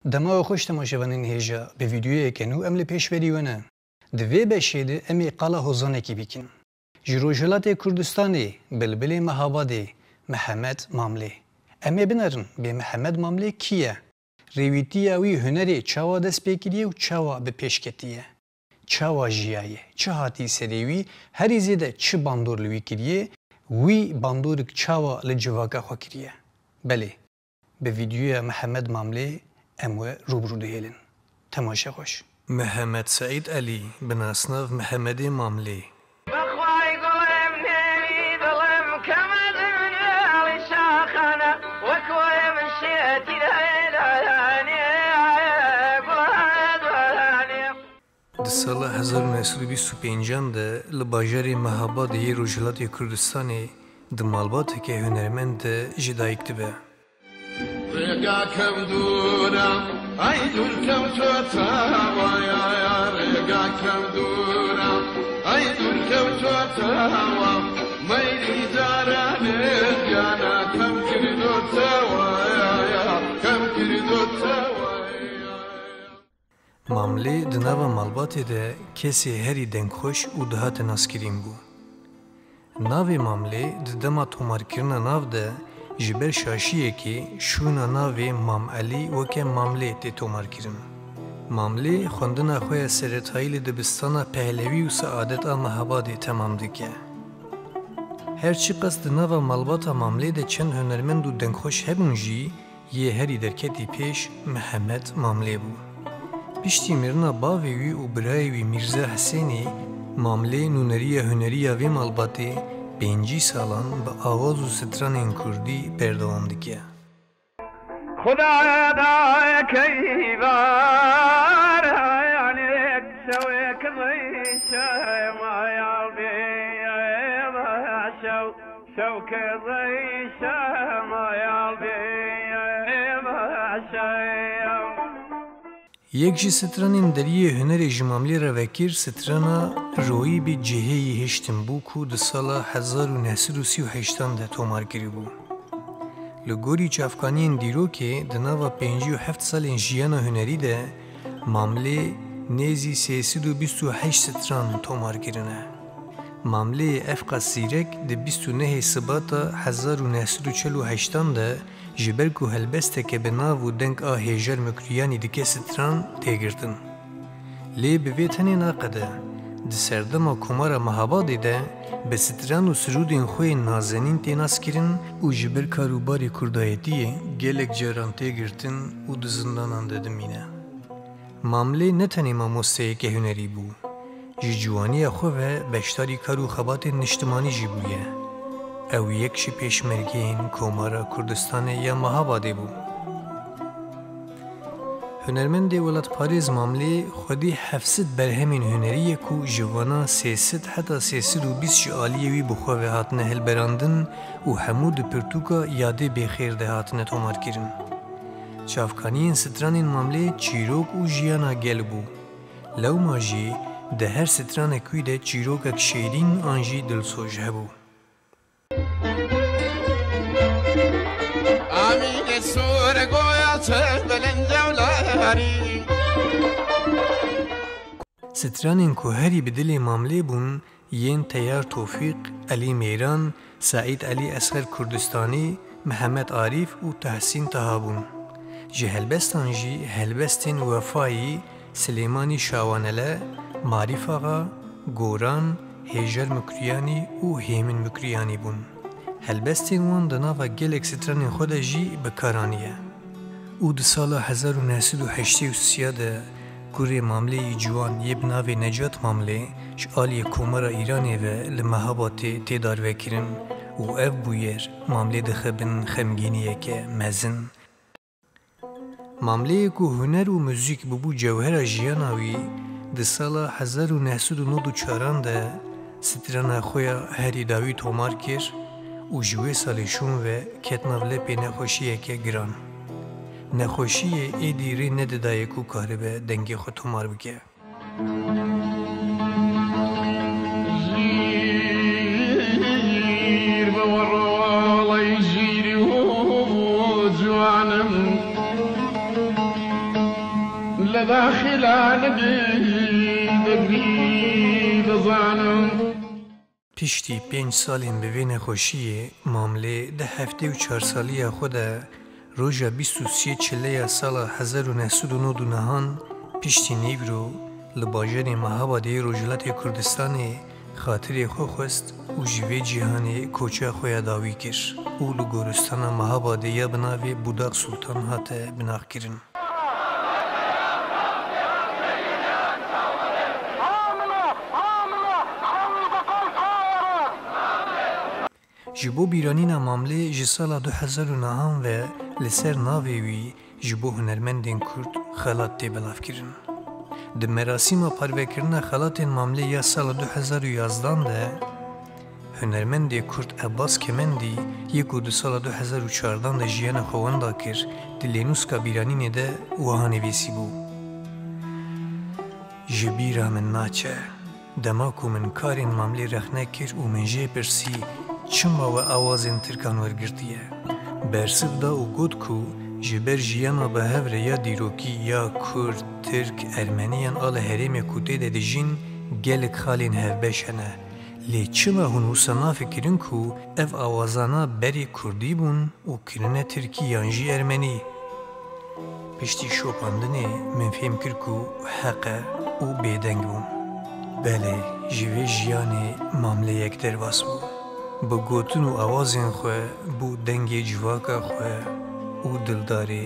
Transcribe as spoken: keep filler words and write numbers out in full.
Dema we xweş temaşevanên hêja, bi vîdeoyeke nû em li pêşberî we ne. Di vê beşê de em ê qala hozanekî bikin. Ji Rojhilatê Kurdistanê, Bilbilê Mehabadê, Mihemed Mamlê. Em ê binerin bê Mihemed Mamlê kî ye? Rêwîtiya wî hunerê çawa dest pê kiriye û çawa bi pêş ketiye? Çawa jiyaye? Çi hatî serê wî? Herî zêde çi bandor li wî kiriye? Wî bandorik çawa li civaka xwe kiriye? Belê, bi vîdeoya Mihemed Mamlê em we rûbirû dihêlin. Temaşe xweş. Mihemed Seîd Elî, bi nasnav Mihemedê Mamlê. Bexway gulim nêrî dilim, keme dimrê Alî Şaxane, wek wê min şêtî leylanê, gula duranê. Di sala hezar û neh sed û bîst û pêncan de li bajarê Mehabadê yê Rojhilatê Kurdistanê di malbateke hunermend de ji dayik dibe. Rêga kev dûr e, ay dûr kew to tawa ya, ya, rêga kev dûr e, ay dûr kew to tawa. Meyrî caranê diyana kev kirdo tawa ya, ya, kev kirdo tawa ya, ya. Mamlê di nava malbatê de kesê herî dengxweş û dihate naskirîn bû. Navê Mamlê di dema tomarkirina nav de ji ber şaşiyekê şûna navê Mam Elî weke Mamlê tê tomarkirin. Mamlê xwendina xwe ya seretayî li dibistana Pehlewî û Seadet a Mehabadê temam dike. Her çiqas di nava malbata Mamlê de çend hunermend û dengxweş hebûn jî, yê herî derketî pêş Mihemed Mamlê bû. Piştî mirina bavê wî û birayê wî Mîrza Hisênî, Mamlê nûneriya hunerî ya vê malbatê pêncî salan bi awaz û stranên kurdî berdewam dike. Xuda daye keyvar, yanê şewê kizî şema ya bê şew. Şewke zey şema ya bê şew. Yek ji stranên deriyê hunerê ji Mamlê re vekir strana Royî bi cihê yî hiştin bû ku di sala hezar û neh sed û sî û heştan de tomar kiribû. Li gorî çavkaniyên dîrokê di nava pêncî û heft salên jiyana hunerî de Mamlê nêzî sê sed û bîst û heşt stran tomar kirine. Mamlê ev qas zîrek di bîst û nehê Sibata hezar û neh sed û çel û heştan de ji ber ku helbesteke bi nav û deng a Hêjar Mukriyanî dike stran tê girtin. Lê bi vê tenê naqede, di serdema Komara Mehabadê de bi stran û sirûdên xwe yên nazenîn tê naskirin û ji ber kar û barê kurdayetiyê gelek caran tê girtin û di zindanan de dimîne. Mamlê ne tenê mamosteyeke hunerî bû, ji ciwaniya xwe ve beşdarî kar û xebatên niştimanî jî bûye. Ew yek ji pêşmergeyên Komara Kurdistanê ya Mehabadê bû. Hunermendê welatparêz Mamlê xwedî heft sed berhemên hunerî ye ku ji vana sê sed heta sê sed û bîst ji aliyê wî bi xwe ve hatine hilberandin û hemû di pirtûka Yadê Bêxêr de hatine tomarkirin. Çavkaniyên stranên Mamlê çîrok û jiyana gel bû. Lewma jî di her stranek wî de çîrokek şêrîn an jî dilsoz hebû. Amîne sor goya çe belend ewlarî. Stranên ku herî bi dilê Mamlê bûn, yên Teyar Tofîq, Elî Mêran, Seîd Elî Esxer Kurdistanî, Mihemed Arîf û Tehsîn Taha bûn. Ji helbestan jî helbestên Wefayî, Silêmanî Şawanele, Marîf Axa, Goran, Hêjar Mukriyanî û Hêmin Mukriyanî bûn. Helbestên wan di nava gelek stranên xwe de jî bi kar aniye. Û di sala hezar û neh sed û heştê û sê de kurê Mamlê yî ciwan yê bi navê Necat Mamlê ji aliyê Komara Îranê ve li Mehabadê tê darvekirin û ev bûyer Mamlê dixe bin xemgîniyeke mezin. Mamleyê ku huner û muzîk bûbû cewhera jiyana wî, di sala hezar û neh sed û nod û çaran de strana xwe ya herî dawî tomar kir û ji wê salê şûn ve ket nav lepê nexweşiyeke giran. Nexweşiyê êdî rê nedidayê ku karibe dengê xwe tomar bike. Jîr bi we roley jîrî û ciwanim. Piştî pênc salên bi vê nexweşiyê, Mamlê di heftê û çar saliya xwe de roja bîst û sê Çileya sala hezar û neh sed û nod û nehan piştî nîvro li bajarê Mehabadê yê Rojhilatê Kurdistanê xatirê xwe xwest û ji vê cîhanê koça xwe ya dawî kir û li goristana Mehabadê ya bi navê Budaq Sultan hate binaxkirin. Ji bo bîranîna Mamlê ji sala du hezar û nehan ve li ser navê wî ji bo hunermendên Kurd xelat tê belavkirin. Di merasîma parvekirina xelatên Mamlê ya sala du hezar û yazdan de, hunermendê Kurd Ebbas Kemendî yê ku di sala du hezar û çardan de jiyana xwe wenda kir, di lênûska bîranînê de wiha nivîsîbû: Ji bîra min naçe. Dema ku min karên Mamlê rexne kir û min jê pirsî, çima we awazên tirkan wergirtiye? Bersiv da û got ku ji ber jiyana bi hev re ya dîrokî ya Kurd, Tirk, Ermenî yan a li herêmê ku tê de dijîn, gelek xalên hevbeş hene. Lê çima hûn wisa nafikirin ku ev awazana berê Kurdî bûn û kirine Tirkî yan jî Ermenî? Piştî şopandinê min fêm kir ku heq e û bêdeng bûm. Belê, ji vê jiyanê Mamlê yek derbas bû. Bi gotin û awazên xwe bû dengê civaka xwe û dildarê